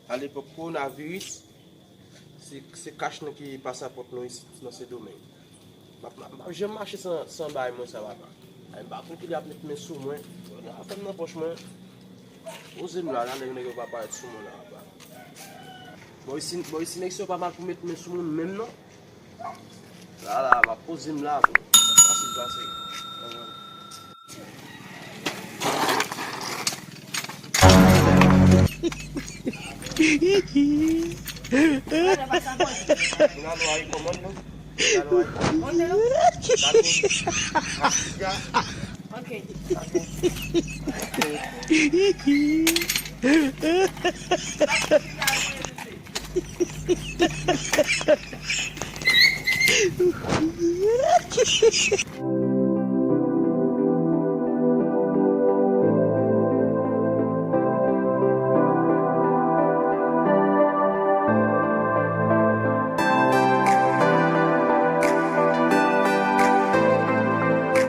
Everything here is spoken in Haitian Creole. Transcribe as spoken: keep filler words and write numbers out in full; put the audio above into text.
Alepòk kowonaviris, se, se kach nou ki pasapòt nou isit nan Sendomeng. M ap, m ap, m ap janm mache san, san bagay mwen sa, papa. Ay, m pa konn kilè y ap met men sou mwen. Fè m nan pòch mwen. Poze m la, la, nèg, nèg yo pa parèt sou mwen la, papa. Bò isi, bò isi, nèg sa yo pa mal pou met men sou moun menm, non. La, la, m ap poze m la, bro. Sa fasil pase. Vin a nou a kòmann, non? Vin a nou a kòmann. Ok.